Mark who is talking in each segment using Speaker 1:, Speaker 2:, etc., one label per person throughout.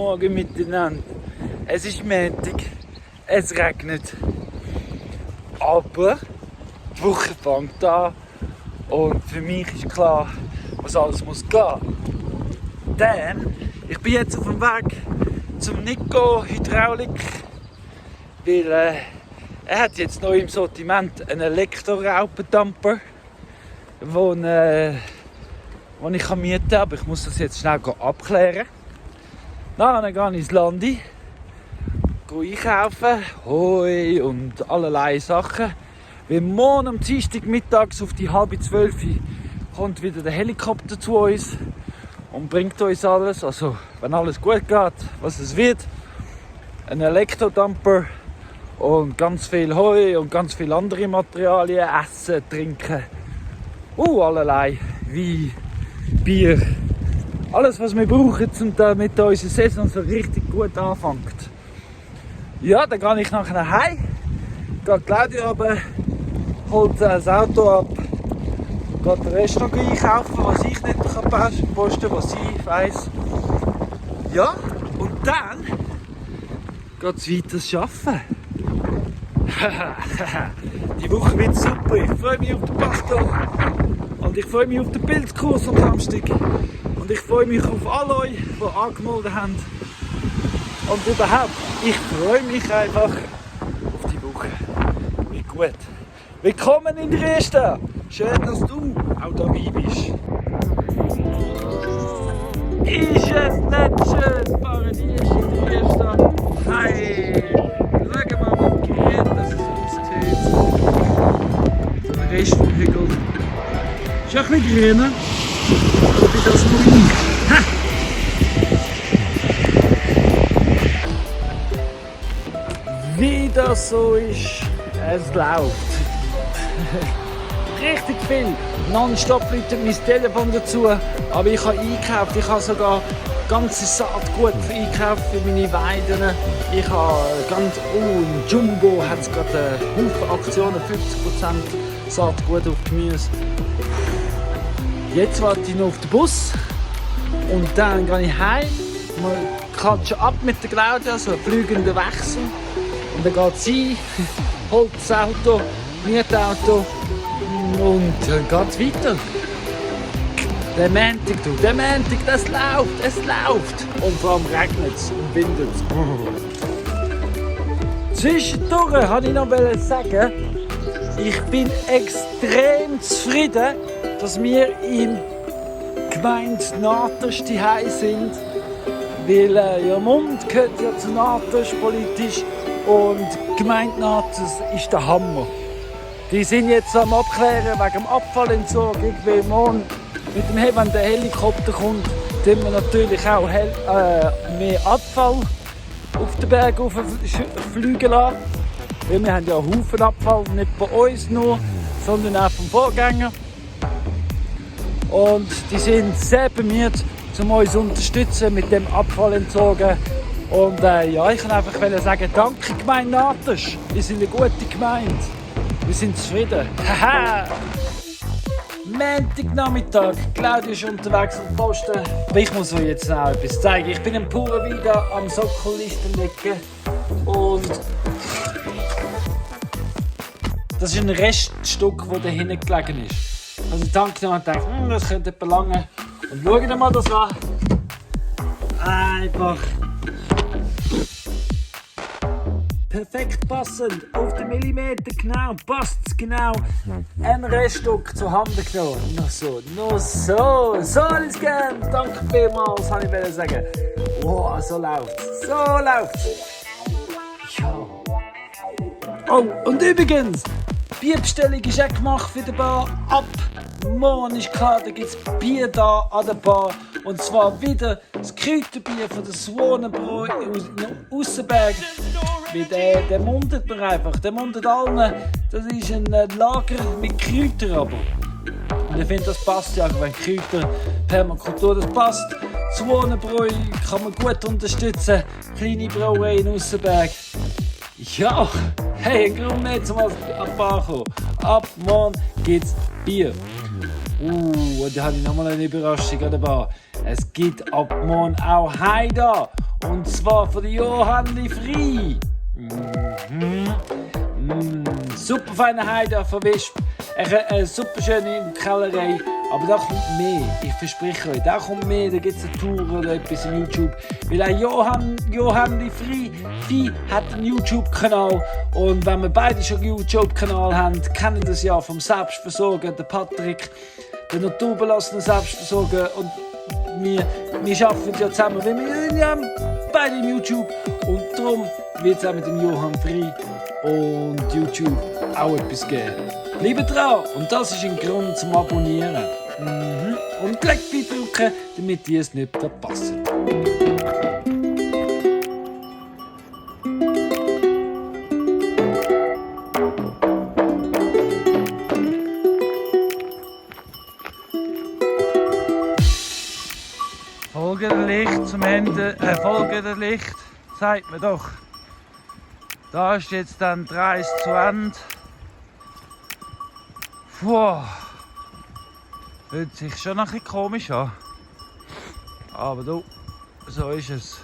Speaker 1: Morgen miteinander. Es ist Montag, es regnet. Aber die Woche fängt an und für mich ist klar, was alles muss gehen. Denn ich bin jetzt auf dem Weg zum Nico Hydraulik, weil er hat jetzt neu im Sortiment einen Elektroraupendampfer, den ich mieten kann, aber ich muss das jetzt schnell abklären. Dann gehe ich ins Landi, gehe einkaufen, Heu und allerlei Sachen. Weil morgen am Dienstag mittags auf die 11:30 kommt wieder der Helikopter zu uns und bringt uns alles, also wenn alles gut geht, was es wird, ein Elektrodamper und ganz viel Heu und ganz viele andere Materialien, Essen, Trinken, allerlei, Wein, Bier, alles was wir brauchen, damit unsere Saison so richtig gut anfängt. Ja, dann gehe ich nachher nach Hause, gehe Claudia runter, holt das Auto ab, geht den Rest noch einkaufen, was ich nicht posten kann, was ich weiss. Ja, und dann geht es weiter arbeiten. Die Woche wird super, ich freue mich auf den Pastor und ich freue mich auf den Bildkurs am Samstag und ich freue mich auf alle euch, die angemeldet haben und überhaupt, ich freue mich einfach auf die Woche. Wie gut. Willkommen in Dresden! Schön, dass du auch dabei bist. Ist es nicht schön, Paradies in Dresden? Hey! Schau mal, wie grün das aussieht. Der Rest vom Hügel. Ist auch ein bisschen grüner. Aber wie das nur ich. Wie das so ist, es läuft. Richtig viel. Nonstop läutet mein Telefon dazu. Aber ich habe einkauft. Ich habe sogar ganze Saatgut einkauft für meine Weiden. Ich habe im Jumbo hat es gerade Haufen Aktionen, 50% Saatgut auf Gemüse. Jetzt warte ich noch auf den Bus und dann gehe ich heim. Man klatscht ab mit der Claudia, so einen fliegenden Wechsel. Und dann geht sie, holt das Auto, Mietauto und dann geht es weiter. Der Montag, das läuft, es läuft. Und vor allem regnet es und windet es. Zwischendurch wollte ich noch sagen, ich bin extrem zufrieden, dass wir in Gemeinde Nathers zuhause sind. Weil Mund gehört ja zu Nathers politisch und Gemeinde Nathers ist der Hammer. Die sind jetzt am Abklären wegen dem Abfallentzug. Irgendwie morgen mit dem wenn der Helikopter kommt, tun wir natürlich auch mehr Abfall auf den Berg fliegen lassen. Weil wir haben ja einen Haufen Abfall, nicht bei uns nur, sondern auch vom Vorgänger. Und die sind sehr bemüht, um uns zu unterstützen mit dem Abfallentsorgen. Und ich kann einfach sagen, danke Gemeinde Nathers. Wir sind eine gute Gemeinde. Wir sind zufrieden. Haha! Montagnachmittag, Claudia ist unterwegs am Posten. Aber ich muss euch jetzt noch etwas zeigen. Ich bin im Purenwieder am Sockellistendecken und das ist ein Reststück, das da hinten gelegen ist. Also die Tank genommen und gedacht, das könnte etwa lange. Und schaut mal das an. Einfach perfekt passend, auf den Millimeter genau, passt es genau. Ein Reststück zur Hand genommen. Noch so alles gern. Danke vielmals, wollte ich sagen. Wow, so läuft's. Ja. Oh, und übrigens, Bierbestellung ist auch gemacht für die Bar. Ab morgen ist klar, da gibt es Bier da an der Bar. Und zwar wieder das Kräuterbier von der Swanenbräu aus Aussenberg. Der mundet mir einfach, der mundet allen. Das ist ein Lager mit Kräutern aber. Und ich finde, das passt ja, wenn Kräuter, Permakultur, das passt. Swanenbräu kann man gut unterstützen. Kleine Brauerei in Aussenberg. Ja, hey, ein Grund nicht, um an die Bar zu kommen. ab morgen gibt's Bier. Und da habe ich nochmal eine Überraschung an der Bar. Es gibt ab morgen auch Haida. Und zwar von der Johanni Frei. Super feine Haida von Wisp. Eine super schöne Kellerei. Aber da kommt mehr. Ich verspreche euch, da kommt mehr. Da gibt es eine Tour oder etwas auf YouTube. Weil auch Johanni Frei hat einen YouTube-Kanal. Und wenn wir beide schon einen YouTube-Kanal haben, kennen das ja vom Selbstversorger, der Patrick, der naturbelassene Selbstversorger. Und wir arbeiten ja zusammen, weil wir haben beide im YouTube. Und darum wird es auch mit dem Johann Frei und YouTube auch etwas geben. Bleibt dran! Und das ist ein Grund zum Abonnieren. Und Glöckchen drücken, damit ihr es nicht verpasst. Folge der Licht zum Ende, Folge der Licht, sagt mir doch. Da ist jetzt dann 30 zu Ende. Puh. Fühlt sich schon ein bisschen komisch an. Aber du, so ist es.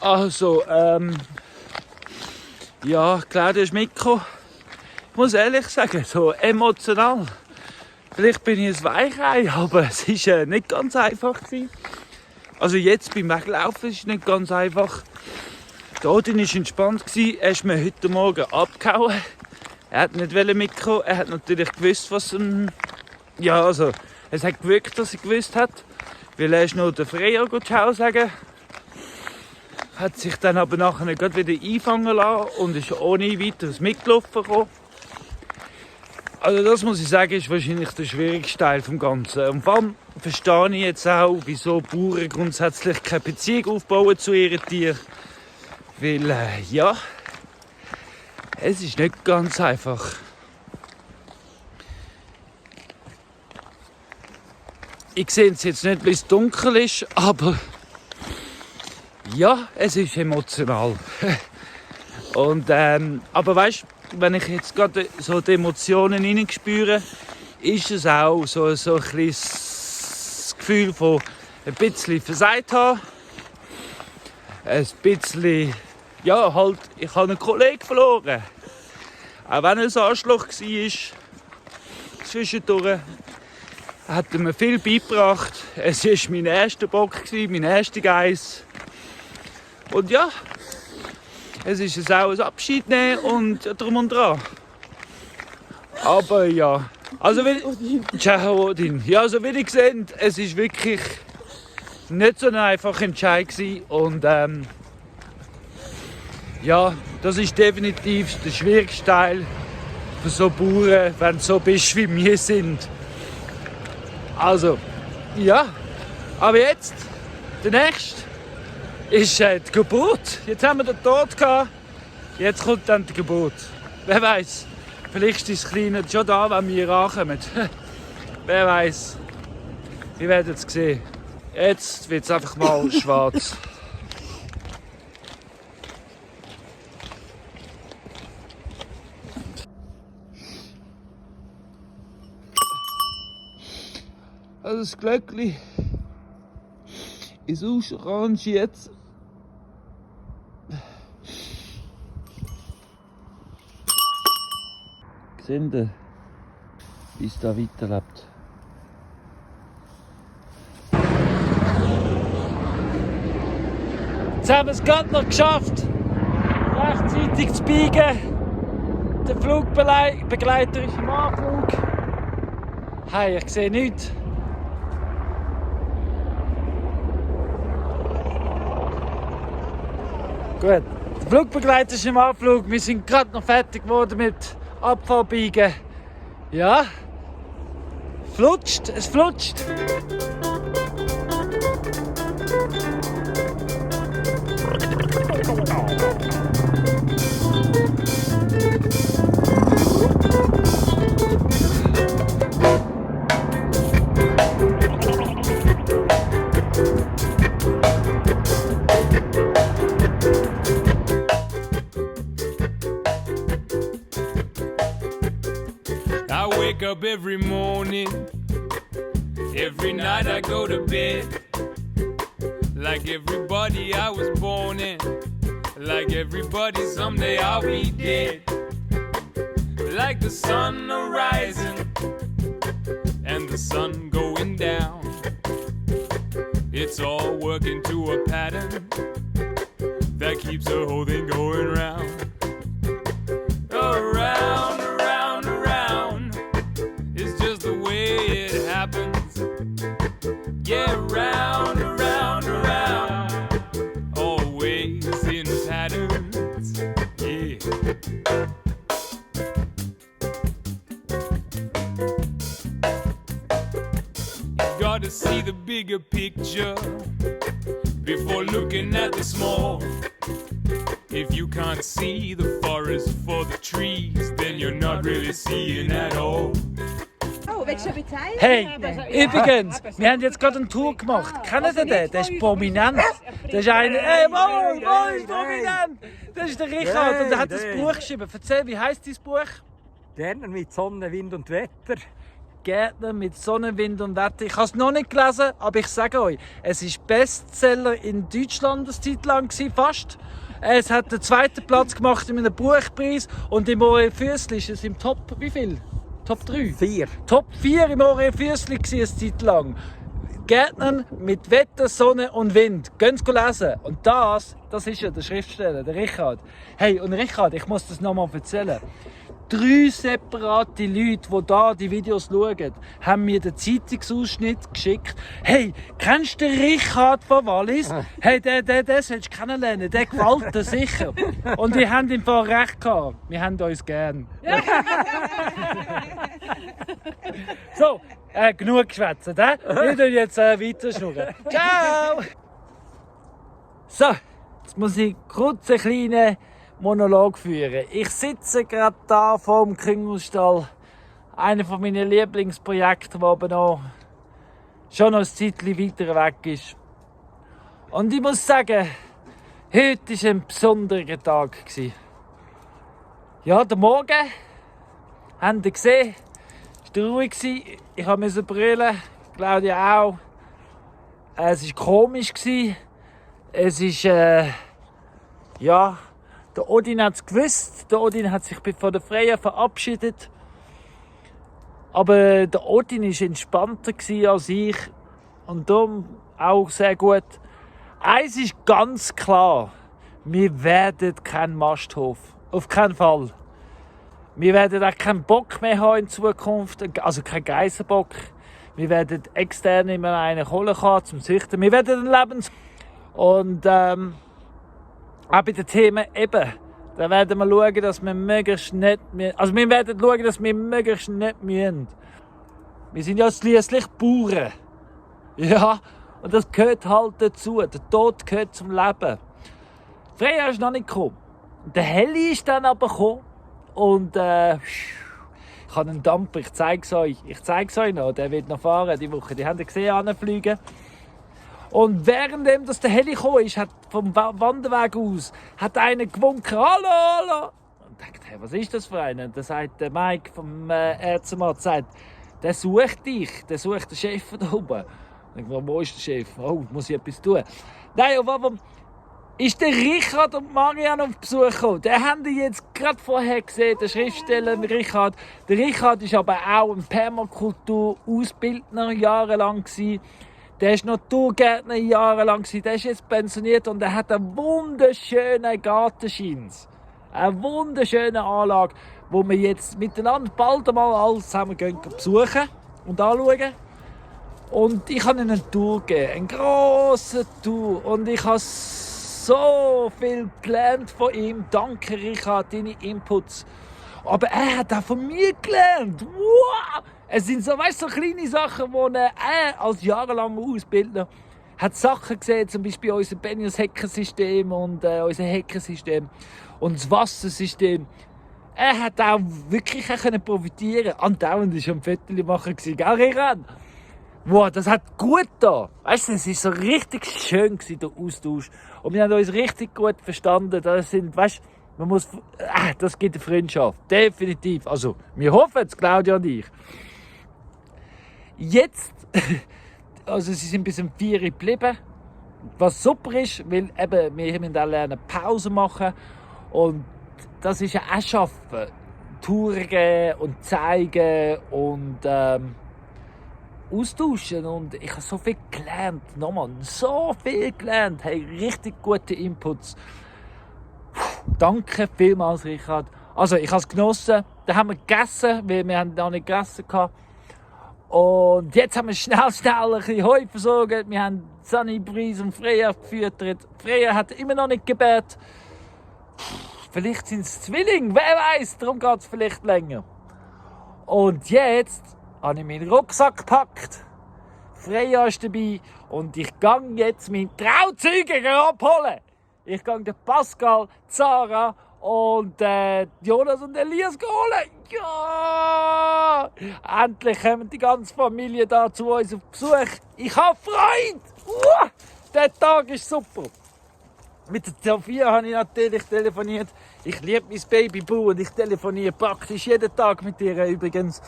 Speaker 1: Also, ja, klar, du hast Mikro. Ich muss ehrlich sagen, so emotional. Vielleicht bin ich ein Weichei, aber es war nicht ganz einfach gewesen. Also jetzt beim Weglaufen ist es nicht ganz einfach. Der Odin war entspannt, er ist mir heute Morgen abgehauen. Er hat nicht mitkommen, er hat natürlich gewusst, was ja, also, es hat gewirkt, dass er gewusst hat. Weil er ist noch der Freya Ciao sagen. Hat sich dann aber nachher gerade wieder einfangen lassen und ist ohne weiteres mitgelaufen gekommen. Also das muss ich sagen, ist wahrscheinlich der schwierigste Teil vom Ganzen. Und vor allem verstehe ich jetzt auch, wieso Bauern grundsätzlich keine Beziehung aufbauen zu ihren Tieren. Weil, ja, es ist nicht ganz einfach. Ich sehe es jetzt nicht, weil es dunkel ist, aber ja, es ist emotional. Und, aber weißt, wenn ich jetzt gerade so die Emotionen hineinspüre, ist es auch so ein kleines Gefühl von ein bisschen versagt haben. Ein bisschen, ja, halt, ich habe einen Kollegen verloren. Auch wenn er ein Arschloch war, zwischendurch hat er mir viel beigebracht. Es war mein erster Bock, mein erster Geiss. Und ja, es ist auch ein Abschied nehmen und drum und dran. Aber ja, also ciao Odin. Ja, also wie ihr seht, es ist wirklich nicht so ein einfacher Entscheid gewesen. Und ja, das ist definitiv der schwierigste Teil für so Bauern, wenn du so bist wie wir sind. Also, ja, aber jetzt, der nächste ist die Geburt. Jetzt haben wir den Tod gehabt, jetzt kommt dann die Geburt. Wer weiß, vielleicht ist das Kleine schon da, wenn wir ankommen. Wer weiß, wir werden es sehen. Jetzt wird es einfach mal schwarz. Also das Glöckli ist orange jetzt. Seht ihr, wie es da weiterlebt? Jetzt haben wir es gerade noch geschafft, rechtzeitig zu biegen. Der Flugbegleiter ist im Anflug. Hey, ich sehe nichts. Gut, der Flugbegleiter ist im Anflug. Wir sind gerade noch fertig geworden mit Abfahrbiegen. Ja, flutscht, es flutscht.
Speaker 2: up every morning. Every night I go to bed. Like everybody I was born in. Like everybody someday I'll be dead. Like the sun rising and the sun going down. It's all working to a pattern that keeps the whole thing going round. Around, around, around. It's just the way it happens. Yeah, round, around, around. Always in patterns. Yeah. Got to see the bigger picture before looking at the small. If you can't see the forest for the trees, then you're not really seeing at all.
Speaker 3: Oh, willst du schon bezahlen?
Speaker 1: Hey, übrigens, wir haben jetzt gerade eine Tour gemacht. Kennen Sie den? Der ist prominent. Das ist einer. Hey, Mann, ist prominent! Das ist der Richard und der hat das Buch geschrieben. Erzähl, wie heisst dieses Buch?
Speaker 4: Gärtner mit Sonne, Wind und Wetter.
Speaker 1: Gärtner mit Sonne, Wind und Wetter. Ich habe es noch nicht gelesen, aber ich sage euch, es war Bestseller in Deutschland eine Zeit lang, fast. Es hat den zweiten Platz gemacht in einem Buchpreis und im Orient Füssli ist es im Top, wie viel? Top 3?
Speaker 4: 4.
Speaker 1: Top 4 im Orient Füssli war eine Zeit lang. Gärtner mit Wetter, Sonne und Wind. Gehen Sie lesen. Und das ist ja der Schriftsteller, der Richard. Hey, und Richard, ich muss das nochmal erzählen. 3 separate Leute, die hier die Videos schauen, haben mir den Zeitungsausschnitt geschickt. Hey, kennst du den Richard von Wallis? Hey, den solltest du kennenlernen, der gefällt dir sicher. Und die haben im Fall recht gehabt. Wir haben uns gern. So, genug geschwätzt, wir tun jetzt weiter schnurren. Ciao! So, jetzt muss ich kurz einen kleinen Monolog führen. Ich sitze gerade da vor dem Küngelstall. Einer von meinen Lieblingsprojekten, der aber schon noch ein Zeitchen weiter weg ist. Und ich muss sagen, heute war ein besonderer Tag. Ja, der Morgen, habt ihr gesehen, war ruhig. Ich musste brüllen, Claudia auch. Es war komisch. Es ist, ja, der Odin hat es gewusst. Der Odin hat sich von der Freya verabschiedet. Aber der Odin war entspannter als ich. Und darum auch sehr gut. Eins ist ganz klar. Wir werden keinen Masthof. Auf keinen Fall. Wir werden auch keinen Bock mehr haben in Zukunft. Also keinen Geissenbock. Wir werden extern immer einen holen können, zum Züchten. Wir werden leben. Und auch bei den Themen eben, da werden wir schauen, dass wir möglichst nicht müssen. Also wir werden schauen, dass wir möglichst nicht müssen. Wir sind ja schliesslich Bauern. Ja, und das gehört halt dazu. Der Tod gehört zum Leben. Freya ist noch nicht gekommen. Der Heli ist dann aber gekommen. Und ich habe einen Dampfer, ich zeige es euch. Noch, der wird noch fahren die Woche. Die haben ihn gesehen, anfliegen. Und währenddem der Heli gekommen ist, hat vom Wanderweg aus, hat einer gewunken, hallo, hallo. Und ich dachte, hey, was ist das für einer? Und dann sagt der Mike vom Ärztemarkt, der sucht dich, der sucht den Chef da oben. Und ich dachte, wo ist der Chef? Oh, muss ich etwas tun? Nein, aber ist der Richard und Marian auf Besuch gekommen. Den haben die jetzt gerade vorher gesehen, der Schriftsteller Richard. Der Richard war aber auch ein Permakultur-Ausbildner jahrelang gewesen. Der war Naturgärtner jahrelang. Der ist jetzt pensioniert und er hat einen wunderschönen Gartenscheins. Eine wunderschöne Anlage, wo wir jetzt miteinander bald einmal alles zusammen besuchen und anschauen. Und ich habe ihnen eine Tour gegeben, eine grosse Tour. Und ich habe so viel gelernt von ihm. Danke, Richard, deine Inputs. Aber er hat auch von mir gelernt. Wow! Es sind so, weißt, so kleine Sachen, wo er als jahrelanger Ausbildner hat Sachen gesehen, zum Beispiel unser Benius Heckensystem und unser Heckensystem und das Wassersystem. Er hat auch wirklich profitieren. Andauernd war er am Fotos machen, gell, Riran? Wow, das hat gut da. Weißt du, es war so richtig schön, der Austausch. Und wir haben uns richtig gut verstanden. Das sind, weißt, das gibt eine Freundschaft, definitiv. Also, wir hoffen es, Claudia und ich. Jetzt, also sie sind bis um 4 Uhr geblieben, was super ist, weil eben, wir müssen auch lernen, Pause machen. Und das ist ja auch Schaffen. Touren geben und zeigen und austauschen. Und ich habe so viel gelernt. Nochmal, so viel gelernt. Hey, richtig gute Inputs. Danke vielmals, Richard. Also, ich habe es genossen. Dann haben wir gegessen, weil wir noch nicht gegessen hatten. Und jetzt haben wir schnell ein bisschen Heu versorgt. Wir haben Sunny, Breeze und Freya gefüttert. Freya hat immer noch nicht gebärt. Vielleicht sind es Zwillinge, wer weiß, darum geht es vielleicht länger. Und jetzt habe ich meinen Rucksack gepackt. Freya ist dabei und ich gehe jetzt meinen Trauzeugen abholen. Ich gehe den Pascal, Sarah und Jonas und Elias holen. Ja! Endlich kommen die ganze Familie da zu uns auf Besuch. Ich habe Freude! Der Tag ist super. Mit der Sophia habe ich natürlich telefoniert. Ich liebe mein Baby Boo und ich telefoniere praktisch jeden Tag mit ihr übrigens.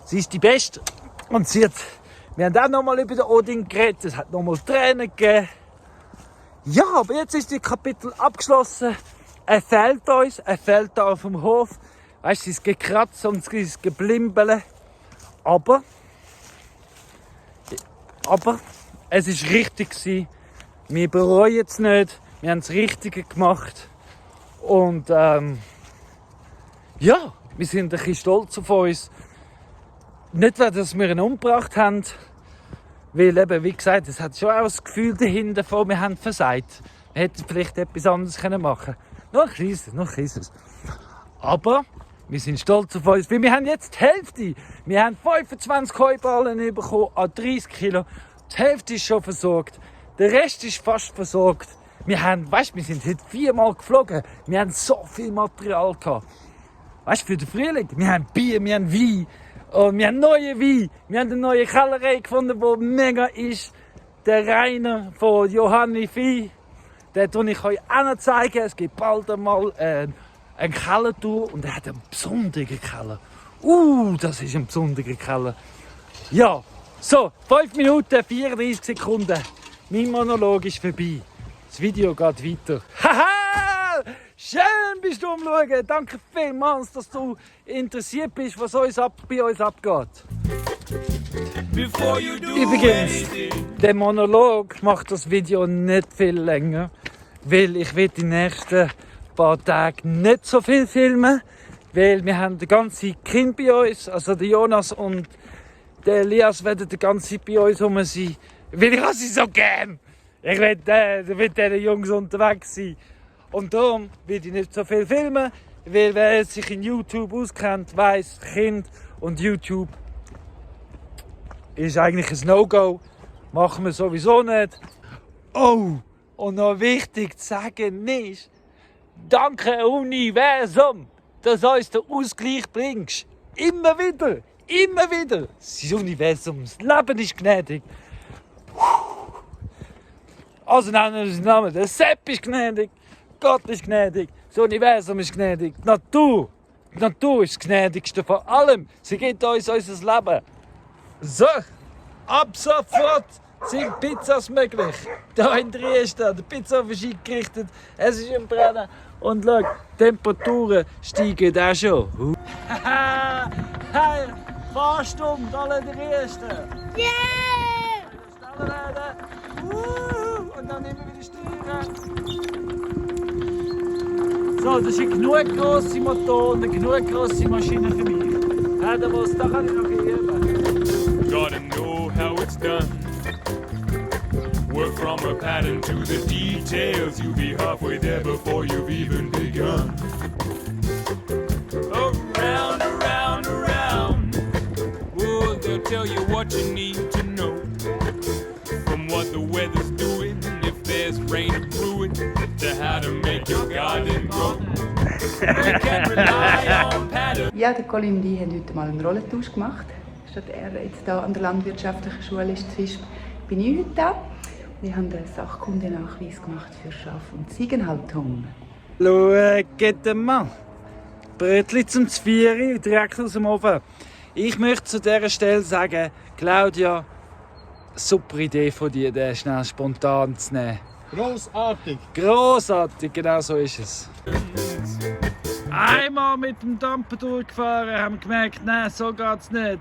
Speaker 1: Sie ist die Beste. Und wir haben auch noch mal über den Odin geredet. Es hat noch mal Tränen gegeben. Ja, aber jetzt ist das Kapitel abgeschlossen. Er fehlt uns, er fehlt da auf dem Hof. Weißt du, es ist gekratzt und es ist geblimbelt. Aber es war richtig gewesen. Wir bereuen es nicht. Wir haben das Richtige gemacht. Und ja, wir sind ein bisschen stolz auf uns. Nicht, weil wir ihn umgebracht haben, weil eben, wie gesagt, es hat schon auch das Gefühl dahinter von, wir haben versagt. Wir hätten vielleicht etwas anderes machen können. Noch ein kleines. Aber wir sind stolz auf uns, weil wir haben jetzt die Hälfte. Wir haben 25 Heuballen bekommen an 30 Kilo. Die Hälfte ist schon versorgt. Der Rest ist fast versorgt. Wir sind heute 4-mal geflogen. Wir haben so viel Material gehabt. Weißt du, für den Frühling. Wir haben Bier, wir haben Wein. Und wir haben neue Wein. Wir haben eine neue Kellerei gefunden, die mega ist. Der Rainer von Johanni Vieh. Den kann ich euch auch noch zeigen. Es gibt bald einmal eine Kellertour. Und er hat einen besonderen Keller. Das ist ein besonderer Keller. Ja, so, 5 Minuten, 34 Sekunden. Mein Monolog ist vorbei. Das Video geht weiter. Haha! Schön bist du umschauen. Danke vielmals, dass du interessiert bist, was bei uns abgeht. Übrigens, der Monolog macht das Video nicht viel länger, weil ich will die nächsten paar Tage nicht so viel filmen, weil wir haben die ganze Kind bei uns, also der Jonas und der Elias werden die ganze Zeit bei uns rum sein, weil ich habe sie so gern. Ich will mit diesen Jungs unterwegs sein. Und darum will ich nicht so viel filmen, weil wer sich in YouTube auskennt, weiss, Kind und YouTube ist eigentlich ein No-Go. Machen wir sowieso nicht. Oh, und noch wichtig zu sagen ist, danke Universum, dass du uns den Ausgleich bringst. Immer wieder. Das Universum, das Leben ist gnädig. Also nennen wir den Namen. Der Sepp ist gnädig, Gott ist gnädig, das Universum ist gnädig, die Natur ist das gnädigste von allem. Sie gibt uns unser Leben. So, ab sofort sind Pizzas möglich. Hier in Dresden, der Pizzaofen ist eingerichtet, es ist im Brennen. Und schau, die Temperaturen steigen auch schon. Haha, hey, Fahrstunde, alle Dresden. Yeah! Schneller werden. Und dann nehmen wir wieder steuern. So, das ist ein genug grosser Motor und eine genug grosse Maschine für mich. Da kann ich noch üben.
Speaker 2: Gotta know how it's done. Work from a pattern to the details. You'll be halfway there before you've even begun. Around, around, around. Oh, they'll tell you what you need to know. From what the weather's doing, if there's rain to brew it, to how to make your garden grow. We can rely on pattern.
Speaker 3: Ja, der Colin und ich haben heute mal einen Rollentausch gemacht. Statt er jetzt hier an der landwirtschaftlichen Schule ist, bin ich heute da. Wir haben einen Sachkundenachweis gemacht für Schaf- und Ziegenhaltung.
Speaker 1: Schau mal. Brötchen zum Zvieri, direkt aus dem Ofen. Ich möchte zu dieser Stelle sagen, Claudia, super Idee von dir, den schnell spontan zu nehmen.
Speaker 5: Grossartig!
Speaker 1: Grossartig, genau so ist es. Einmal mit dem Dampfer durchgefahren, haben wir gemerkt, nein, so geht's nicht.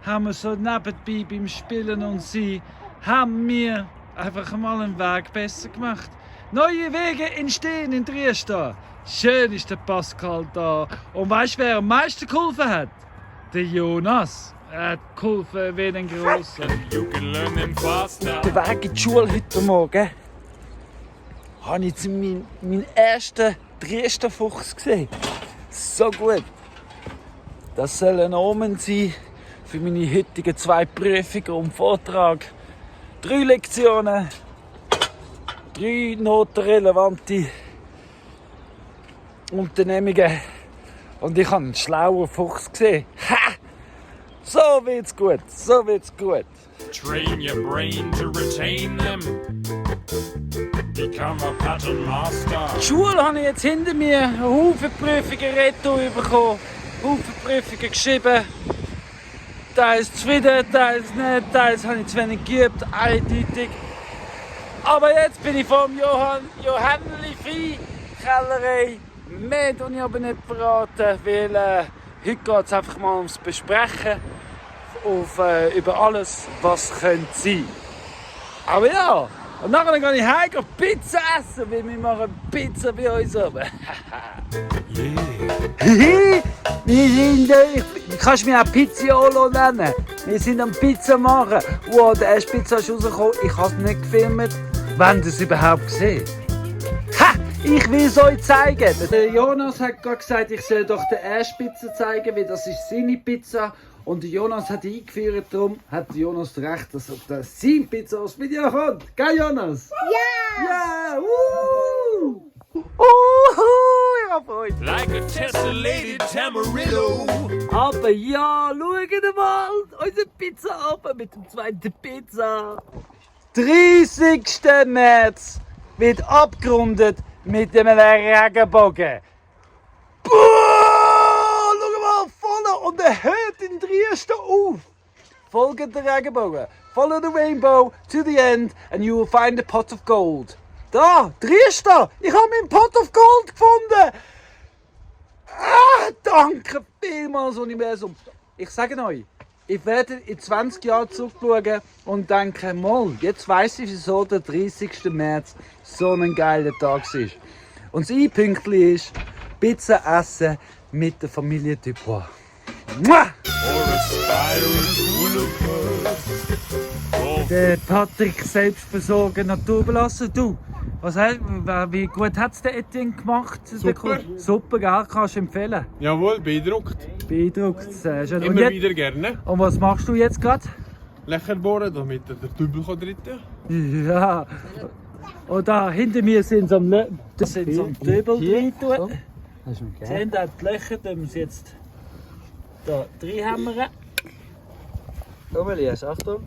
Speaker 1: Haben wir so nebenbei beim Spielen und Sein, haben wir einfach mal einen Weg besser gemacht. Neue Wege entstehen in Triesta. Schön ist der Pascal da. Und weißt du, wer am meisten geholfen hat? Der Jonas. Er hat geholfen wie ein Grosser.
Speaker 2: You can learn them faster.
Speaker 1: Der Weg in die Schule heute Morgen habe ich jetzt meinen ersten Triester-Fuchs gesehen. So gut. Das soll ein Omen sein für meine heutigen 2 Prüfungen und Vortrag. 3 Lektionen, 3 notenrelevante Unternehmungen. Und ich habe einen schlauen Fuchs gesehen. Ha! So wird's gut, so wird's gut.
Speaker 2: Train your brain to retain them. Become a pattern master.
Speaker 1: Die Schule habe ich jetzt hinter mir einen Haufen Prüfungen retour bekommen, Haufen Prüfungen geschrieben. Teils zufrieden, teils nicht, teils habe ich zu wenig geübt, eindeutig. Aber jetzt bin ich vom Johanneli Viehkellerei. Mehr tue ich aber nicht verraten, weil heute geht es einfach mal ums Besprechen über alles, was könnte sein. Aber ja, und nachher gehe ich heim und Pizza essen, weil wir machen Pizza bei uns oben. Kannst du mich auch Pizziolo nennen? Wir sind am Pizza machen. Wow, der erste Pizza ist rausgekommen. Ich habe es nicht gefilmt. Wenn ihr es überhaupt gesehen. Ha! Ich will es euch zeigen. Der Jonas hat gerade gesagt, ich soll doch den ersten Pizza zeigen, weil das ist seine Pizza. Und der Jonas hat eingeführt, darum hat Jonas recht, dass das sein Pizza aus mit dir kommt. Gell, Jonas? Ja! Ja! Ich hab Freude.
Speaker 2: Like a tessellated Tamarillo.
Speaker 1: Aber ja, schaut mal, unsere Pizza ab mit dem zweiten Pizza. 30. März wird abgerundet mit einem Regenbogen. Boah, schau mal, voller und er hört in Triesta auf. Folgt der Regenbogen. Follow the rainbow to the end and you will find a pot of gold. Da, Triesta, ich habe meinen Pot of Gold gefunden. Ah, danke vielmals, Universum. Ich sage euch, ich werde in 20 Jahren zurückschauen und denken, mal, jetzt weiss ich, wieso der 30. März so ein geiler Tag ist. Und das I-Pünktchen ist Pizza essen mit der Familie Dubois. Mua! Der Patrick selbstversorgen, naturbelassen. Du, was heißt, wie gut hat es der Etienne gemacht?
Speaker 5: Super.
Speaker 1: Super, gell? Kannst du empfehlen?
Speaker 5: Jawohl, beeindruckt.
Speaker 1: Beeindruckt. Sehr schön. Und,
Speaker 5: Immer wieder gerne.
Speaker 1: und was machst du jetzt gerade?
Speaker 5: Löcher bohren, damit der Dübel drin kann.
Speaker 1: Ja. Und da hinter mir sind sie am Dübel drin tun. Sehen da die Löcher, die wir jetzt da reinhämmern. Komm, Elias, Achtung.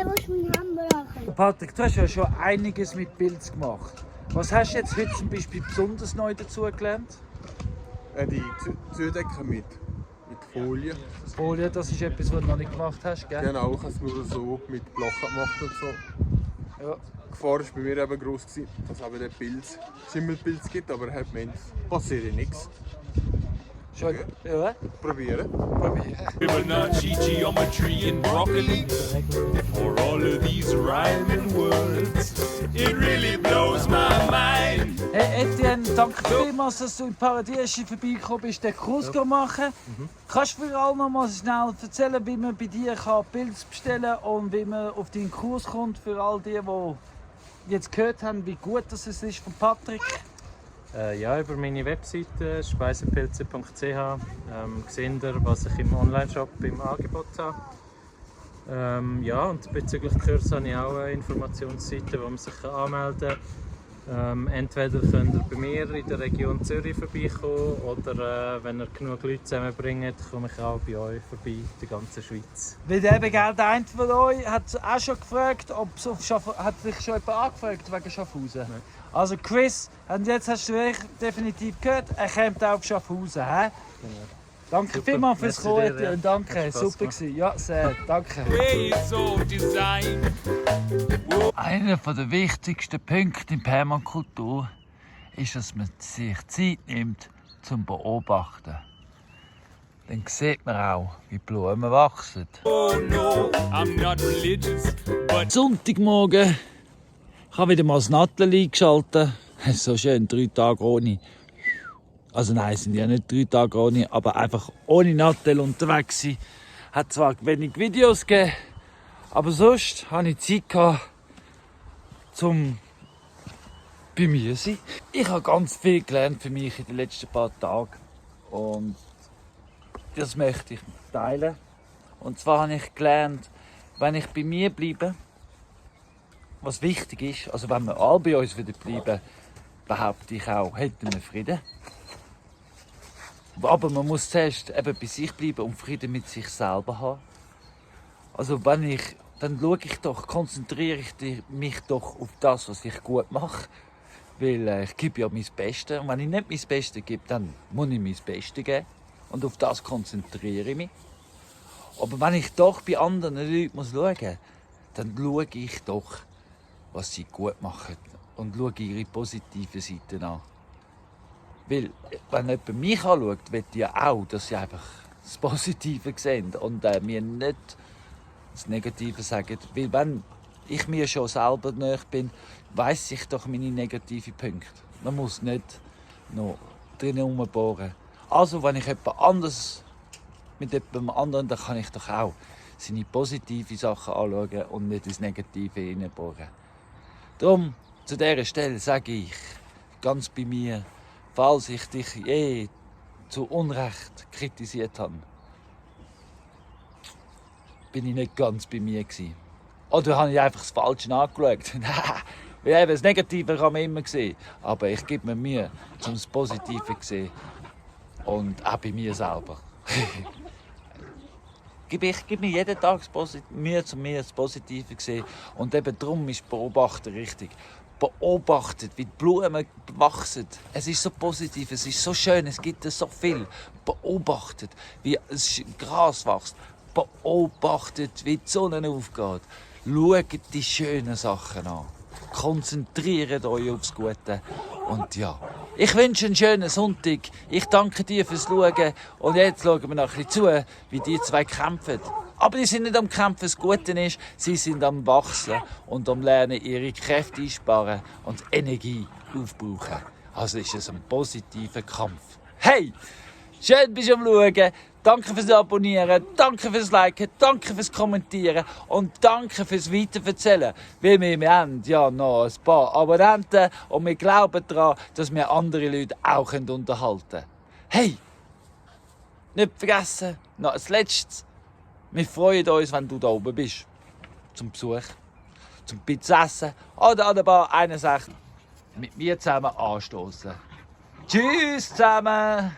Speaker 6: Wo ist mein Hamburger?
Speaker 1: Patrick, du hast ja schon einiges mit Pilz gemacht. Was hast du jetzt heute zum Beispiel besonders neu dazugelernt?
Speaker 5: Die Zudecken mit Folie.
Speaker 1: Folie, das ist etwas, was du noch nicht gemacht hast, gell?
Speaker 5: Genau, ich habe es nur so mit Blochen gemacht und so.
Speaker 1: Ja.
Speaker 5: Die Gefahr war bei mir eben gross, dass es eben den Pilz, Schimmelpilz gibt, aber hat Mensch passiert nichts.
Speaker 1: Schon, ja.
Speaker 5: Probieren.
Speaker 2: Fibonacci, geometry, and broccoli. For all of these rhyming words, it really blows my mind.
Speaker 1: Hey Etienne, danke vielmals, dass du in Paradies vorbeigekommen bist, den Kurs machen. Kannst du für alle noch mal schnell erzählen, wie man bei dir Pilze bestellen kann und wie man auf deinen Kurs kommt, für all die, die jetzt gehört haben, wie gut das ist von Patrick?
Speaker 7: Ja, über meine Webseite speisepilze.ch seht ihr, was ich im Onlineshop im Angebot habe. Ja, und bezüglich Kurs habe ich auch eine Informationsseite, wo man sich anmelden kann. Entweder könnt ihr bei mir in der Region Zürich vorbeikommen oder wenn ihr genug Leute zusammenbringt, komme ich auch bei euch vorbei, in der ganzen Schweiz.
Speaker 1: Weil eben, der eine von euch hat auch schon gefragt, hat sich schon jemand angefragt wegen Schaffhausen?
Speaker 7: Nein.
Speaker 1: Also Chris, und jetzt hast du definitiv gehört, er kommt auch auf Schaffhausen. He? Danke
Speaker 7: Super,
Speaker 1: vielmals fürs
Speaker 7: merci dir,
Speaker 1: Kommen.
Speaker 7: ja.
Speaker 1: Danke,
Speaker 7: Hat Spaß
Speaker 1: super
Speaker 7: gemacht.
Speaker 1: gewesen. Ja, sehr, danke.
Speaker 2: Way so designed.
Speaker 1: Einer der wichtigsten Punkte in Permakultur ist, dass man sich Zeit nimmt zum Beobachten. Dann sieht man auch, wie die Blumen wachsen.
Speaker 2: Oh no, I'm not religious, but
Speaker 1: Sonntagmorgen. Ich habe wieder mal das Nattel eingeschaltet. So schön, 3 Tage ohne. Also nein, sind ja nicht 3 Tage ohne, aber einfach ohne Nattel unterwegs sein. Hat zwar wenig Videos gegeben, aber sonst hatte ich Zeit gehabt, zum bei mir zu sein. Ich habe ganz viel gelernt für mich in den letzten paar Tagen. Und das möchte ich teilen. Und zwar habe ich gelernt, wenn ich bei mir bleibe, was wichtig ist, also wenn wir alle bei uns wieder bleiben, behaupte ich auch, hätten wir Frieden. Aber man muss zuerst eben bei sich bleiben und Frieden mit sich selber haben. Also dann konzentriere ich mich doch auf das, was ich gut mache. Weil ich gebe ja mein Bestes. Und wenn ich nicht mein Bestes gebe, dann muss ich mein Bestes geben. Und auf das konzentriere ich mich. Aber wenn ich doch bei anderen Leuten schauen muss, dann schaue ich doch, was sie gut machen und schaue ihre positiven Seiten an. Weil, wenn jemand mich anschaut, will ich ja auch, dass sie einfach das Positive sehen und mir nicht das Negative sagen. Weil wenn ich mir schon selber nahe bin, weiss ich doch meine negativen Punkte. Man muss nicht noch drinnen herumbohren. Also, wenn ich jemand anders mit jemandem anderen, dann kann ich doch auch seine positiven Sachen anschauen und nicht ins Negative hineinbohren. Darum, zu dieser Stelle sage ich, ganz bei mir, falls ich dich je zu Unrecht kritisiert habe, bin ich nicht ganz bei mir gewesen. Oder habe ich einfach das Falsche angeschaut. Weil eben das Negative kann man immer sehen. Aber ich gebe mir Mühe, um das Positive zu sehen. Und auch bei mir selber. Ich gebe mir jeden Tag Mühe, um mir das Positive zu sehen. Und eben darum ist Beobachten richtig. Beobachtet, wie die Blumen wachsen. Es ist so positiv, es ist so schön, es gibt so viel. Beobachtet, wie das Gras wächst. Beobachtet, wie die Sonne aufgeht. Schaut die schönen Sachen an. Konzentriert euch aufs Gute. Und ja, ich wünsche einen schönen Sonntag. Ich danke dir fürs Schauen. Und jetzt schauen wir noch ein bisschen zu, wie die zwei kämpfen. Aber die sind nicht am Kämpfen, das Gute ist, sie sind am Wachsen und am Lernen, ihre Kräfte einsparen und Energie aufbrauchen. Also ist es ein positiver Kampf. Hey, schön bist du am Schauen. Danke fürs Abonnieren, danke fürs Liken, danke fürs Kommentieren und danke fürs Weiterverzählen. Weil wir haben ja noch ein paar Abonnenten und wir glauben daran, dass wir andere Leute auch unterhalten können. Hey, nicht vergessen, noch als Letztes. Wir freuen uns, wenn du da oben bist. Zum Besuch, zum Pizza essen oder an der Bar 61 mit mir zusammen anstoßen. Tschüss zusammen!